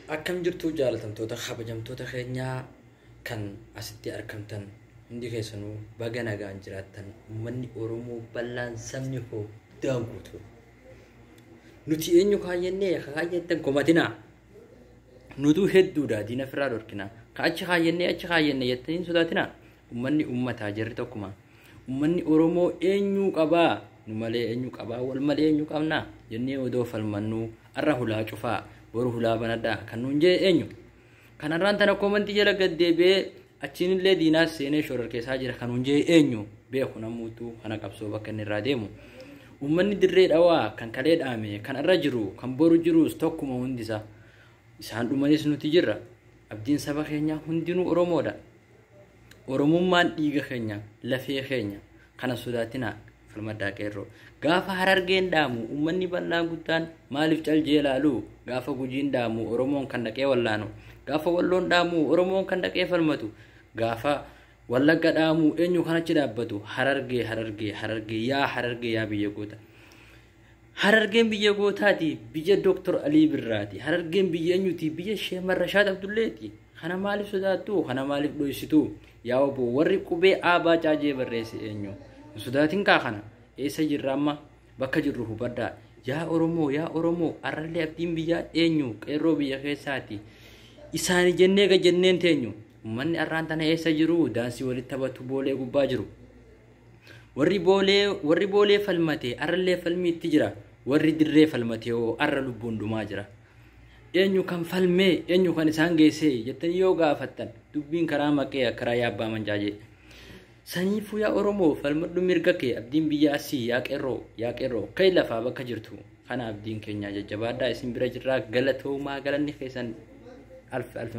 Akkam jirtu jaalatamtoota kabajamtoota keenyaa kan asitti argamtan hundi keessanuu baga nagaan jiraattan uummanni Oromoo bal'aan sabni koo guddaan guutuu. Nuti eenyu kaayyannee kaayyattan komatinaa. Nutuu hedduudha diina ofirraa dhorkina. Ka achi kaayyannee achi kaayyanne jettanii hin sodaatinaa. Uummanni uummataa jirri tokkuma. Uummanni Oromoo eenyuu qabaa? Nu malee eenyu qabaa? Wal malee eenyu qabnaa? Jennee odoo falmannuu arra hulaa cufaa boru hulaa banadhaa kan nuun jee eenyu? Kanarraan tana koomantii jala gad deebi'ee achiinillee diinaas seenee shororkeessaa jira kan nuun jee eenyu? Beeku namuutu kana qabsoo bakka inni irraa deemu. Uummanni dirree dhawaa kan kalee dhaame kan irra jiru kan boru jirus tokkuma hundisa. Isaan dhumanis nuti jirra. Abdiin saba keenyaa hundinuu Oromoodha. Oromummaan dhiiga keenya lafee keenya kana sodaatinaa falmaddaa qeerroo. Gaafa harargeen dhaamu uummanni bal'aan guddaan maaliif caljee ilaalu? Gaafa gujiin dhaamu Oromoon kan dhaqee wallaanu. Gaafa walloon dhaamu Oromoon kan dhaqee falmatu. Gaafa wallagga dhaamu eenyu kan achi dhaabbatu? Harargee harargee harargee yaa harargee yaa biyya goota. Harargeen biyya gootaati biyya Dooktor Alii Birraati. Harargeen biyya eenyuti? Biyya Sheekh Marrashaad Abdulleeti. Kana maaliif sodaattu? Kana maaliif dhoysitu? Yaa obbo warri qubee Aabaa Caajee barreesse eenyu? Hin sodaatin kaa kana. Eessa jirra amma? Bakka jirru hubadhaa. Yaa Oromoo yaa Oromoo arrallee abdiin biyyaa eenyu? Qeerroo biyya keessaati. Isaani jennee ga jenneen teenyu. Uummanni arraan tana eessa jiru? Daansii walitti taphatu boolee gubbaa jiru. Warri boolee falmate arrallee falmiitti jira. Warri dirree falmate hoo arra lubbuun dhumaa jira. Eenyu kan falmee eenyu kan isaan geessee jettanii yoo gaafattan dubbiin karaa maqee karaa yaabbaa mancaajee. Saniifuu yaa Oromoo falmadhu mirga kee abdiin biyya asii yaa qeerroo kai lafaa bakka jirtu kana abdiin keenya jajjabaadhaa isin bira jirraa galatoomaa galanni keessan alf alf.